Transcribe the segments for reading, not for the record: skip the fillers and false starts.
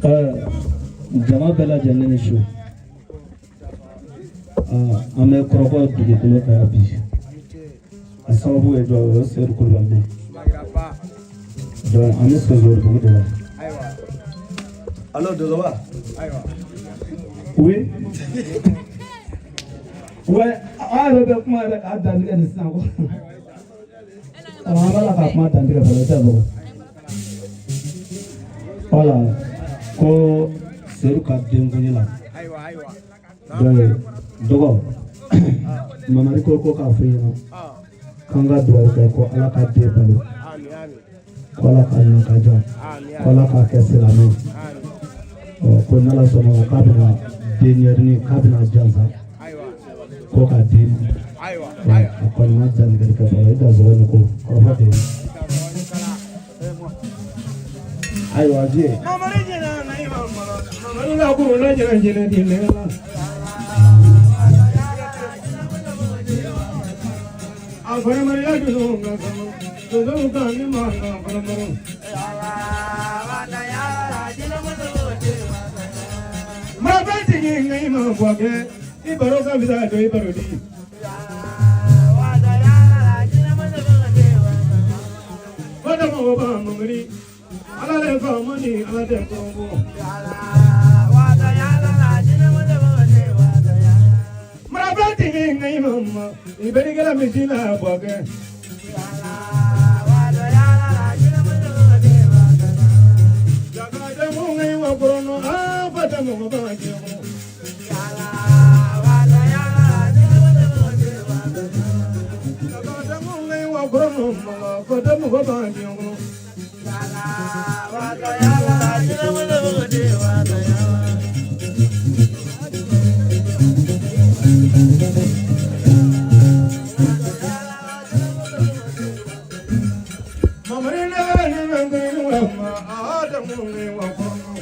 Jama bɛɛ lajɛlen ni su. An bɛ kɔrɔbɔ dugukolo kan yan bi. A sababu ye jɔn ye? O ye Seyidu Kulubali de ye. Donc an bɛ Sosoribugu de la. Allo Dozoba. Oui. Ouais, an yɛrɛ bɛ kuma yɛrɛ k'a dantigɛ nin sisan ko. An b'a la ka kuma dantigɛ fɔlɔ, i tɛ bɔ. Voilà, ko Seyidu ka denkundi la. Donc dɔgɔ Mamadi ko k'a fɔ i ɲɛna k'an ka dugawu kɛ ko Ala ka den balo, ko Ala k'a ɲɛ ka jan, ko Ala k'a kɛ silamɛ ye. Ɔ ko n'Ala sɔnna ma k'a bɛna denyɛrɛnin k'a bɛna jansa ko k'a di ma. A kɔni ma dantigɛli kɛ fɔlɔ, i dansogo ni ko kɔrɔfɔ ten. Ayiwa Dieu. Mamadu la ko la jɛnɛ jɛnɛ di ne la. A fana mariya dunu ka kanu, dunu ka ni ma ka fana maro. Mara tigi nka i ma bɔ kɛ, i baro ka fisa dɔ i baro di. Wata mɔgɔ ba mamari, ala le faamu ni ala tɛ kɔrɔbɔ. Mara tigi nka i ma ma, i bɛ kɛra misi la bɔ kɛ. Jaka jamu nka i ma kɔrɔnɔ, a fata mɔgɔ ba jɛ kɔnɔ. Jaka jamu nka i ma kɔrɔnɔ, fata mɔgɔ ba jɛ kɔnɔ. Mamari ne ne bɛ nkiri wa ma, a jamu nka i ma kɔrɔnɔ.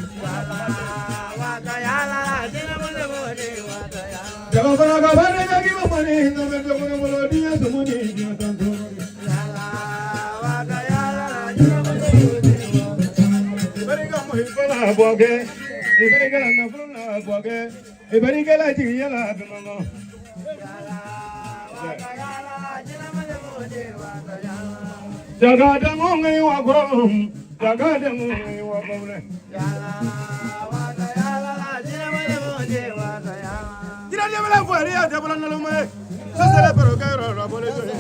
Jama fana ka baara kɛ k'i ma mani, nka bɛ dɔgɔnin bolo, diɲɛ tumu ni diɲɛ tan tɔɔrɔ. Ibarika muhibala bɔkɛ, ibarika nafolo la bɔkɛ, ibarika la jigiya la bamakɔ. Jaga dango ngai wa kɔrɔ, jaga dango ngai wa bawle. Jira jabala fɔri ya jabala naloma ye, sasɛrɛ baro kɛ yɔrɔ la bɔlen joli.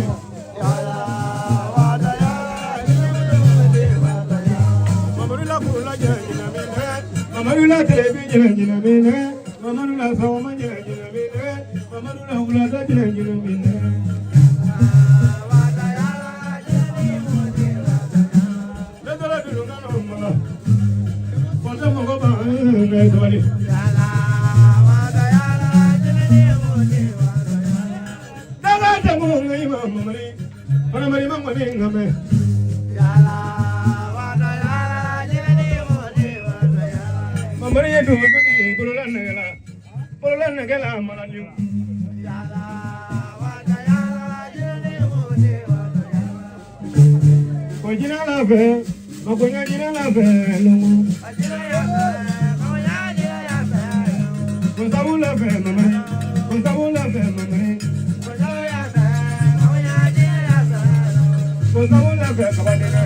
Mamadu la kuru la jɛ ɲinɛ minɛ, Mamadu la tile bi jɛ ɲinɛ minɛ, Mamadu la sɔgɔma jɛ ɲinɛ minɛ, Mamadu la wulada jɛ ɲinɛ minɛ. Ne taara dunu kanu mala, kɔntɛ mɔgɔ ba nka sabali. Daga jamu nka i ma mamari, fanamari ma ŋɔni nka mɛ. Mamari ye dugu bolola nɛgɛla, bolola nɛgɛla marali. Ko jinɛ la fɛ, ma ko ɲɛ jinɛ la fɛ lɔngɔ. Ko sabu la fɛ mamari, ko sabu la fɛ mamari. Ko sabu la fɛ kabadɛgɛ,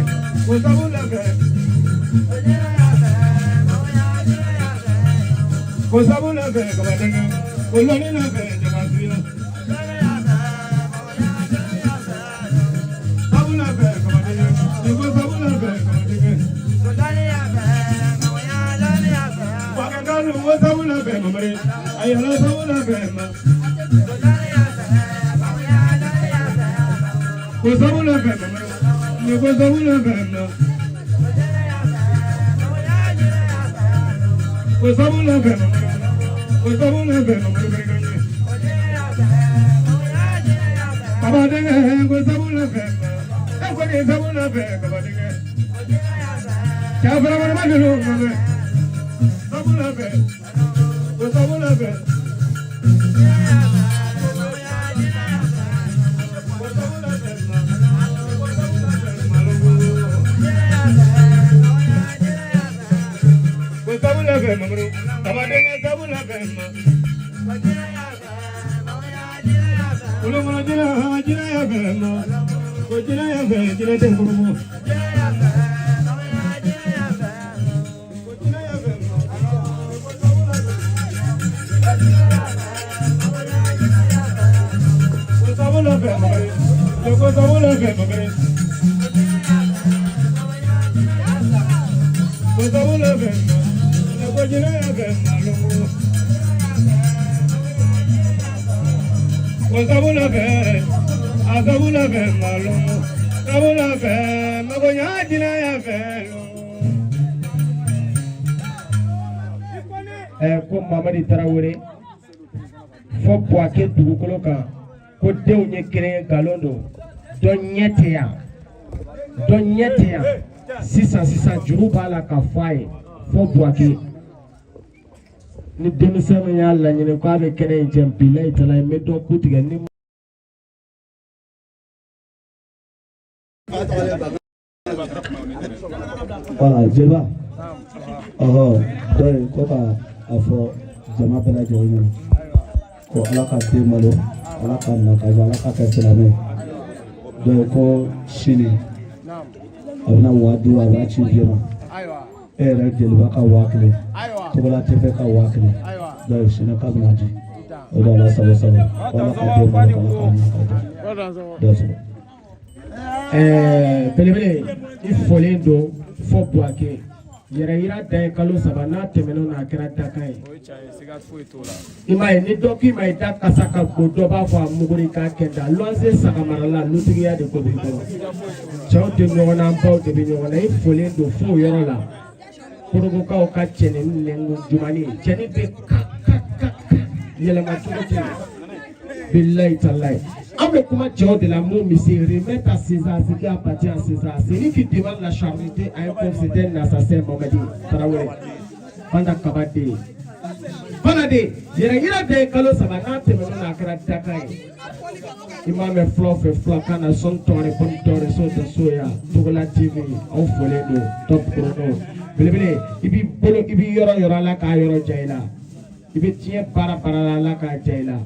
ko sabu la fɛ. Ko sabu la fɛ kabadɛgɛ, ko lɔnni la fɛ jabasuya. Sabu la fɛ kabadɛgɛ, ni ko sabu la fɛ kabadɛgɛ. Wakakalu ko sabu la fɛ mamari, ayala sabu la fɛ ma. Ko sabu la fɛ mamari, ni ko sabu la fɛ ma. Ko sabu la fɛ mamari, ko sabu la fɛ mamari barika ɲɛ. Kabadɛgɛ ko sabu la fɛ ma, e ko ni sabu la fɛ kabadɛgɛ. Cɛ fara ma ninnu mamɛ, sabu la fɛ, ko sabu la fɛ. Ko sabu la fɛ ma, ko sabu la fɛ maloko. Ko sabu Sabula fɛ Mamadu Kaba denkɛ sabula fɛ ma. Kolokolo jinɛ jinɛ ya fɛ ma. Ko jinɛ ya fɛ jinɛ tɛ kɔrɔbɔ. Ko jinɛ ya fɛ ma. Ko sabula fɛ Mamadu. Ko sabula fɛ Mamadu. Ko sabula fɛ ma. Ko jinɛ ya fɛ ma. Ko sabula fɛ a sabula fɛ malo sabula fɛ magoɲa jinɛ ya fɛ lo. Ko Mamadi Tarawele fɔ Buwake dugukolo kan ko denw ye kelen ye, nkalon don. Dɔ ɲɛ tɛ yan, dɔ ɲɛ tɛ yan sisan sisan, juru b'a la ka fɔ a ye fɔ Buwake. Ni denmisɛn min y'a laɲini k'a bɛ kɛnɛ in jɛ, bilayi tala n bɛ dɔ ku tigɛ ni. Voilà, jeliba, ɔhɔ, donc ko ka a fɔ jama bɛɛ lajɛlen ɲɛna ko Ala ka den malo, Ala ka na ka Ala ka kɛ silamɛ ye. Donc ko sini a bɛna 5000, a b'a ci bilen ma. E yɛrɛ jeliba ka 1000, Togola TV ka 1000. Donc sini k'a bɛna di o de. Ala sago sago, ko Ala ka den malo, Ala ka na ka jɛ dɔ sɔrɔ. Belebele, i fɔlen don fɔ Buwake. Yɛrɛ yira dan ye kalo 3, n'a tɛmɛn'o na, a kɛra dakan ye. I m'a ye, ni dɔ k'i ma i da kasa ka bon, dɔ b'a fɔ a muguri k'a kɛ da luwanse sagamarala lutigiya de ko b'i kɔrɔ. Cɛw tɛ ɲɔgɔn na, an baw de bɛ ɲɔgɔn na. I fɔlen don fo o yɔrɔ la. Korokokaw ka cɛnin nɛngu jumani, cɛnin bɛ ka ka ka ka yɛlɛma cogo tɛ yen. Bilayi talayi, an bɛ kuma cɛw de la. Mun bɛ se remettre à César ce qui appartient à César. Celui qui demande la charité à un pauvre, c'est un assassin. Mamadi Tarawele, Fanta Kaba den, Fana den, yɛrɛ yira den ye kalo 3, n'a tɛmɛn'o na, a kɛra dakan ye. I m'a mɛn fulaw fɛ fulakan na, sɔn tɔɔrɛ bɔn tɔɔrɛ so tɛ so ya. Togola TV, aw fɔlen don. Top Chrono, belebele, i b'i bolo, i b'i yɔrɔ yɔrɔ, Ala k'a yɔrɔ diya i la. I bɛ diɲɛ baara baara la, Ala k'a diya i la.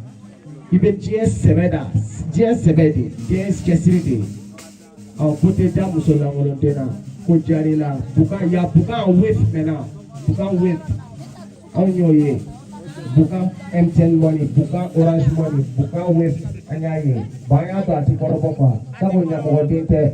I bɛ diɲɛ sɛbɛ da, diɲɛ sɛbɛ de, diɲɛ cɛsiri de. Ɔ, ko tɛ diya muso lankolon na, ko diyar'i la. Bukan ya, bukan wave maintenant, bukan wave, anw y'o ye. Bukan MTN Money, bukan Orange Money, bukan wave, an y'a ye. Bon, an y'a to a ti kɔrɔbɔ quoi, sabu ɲamɔgɔden tɛ.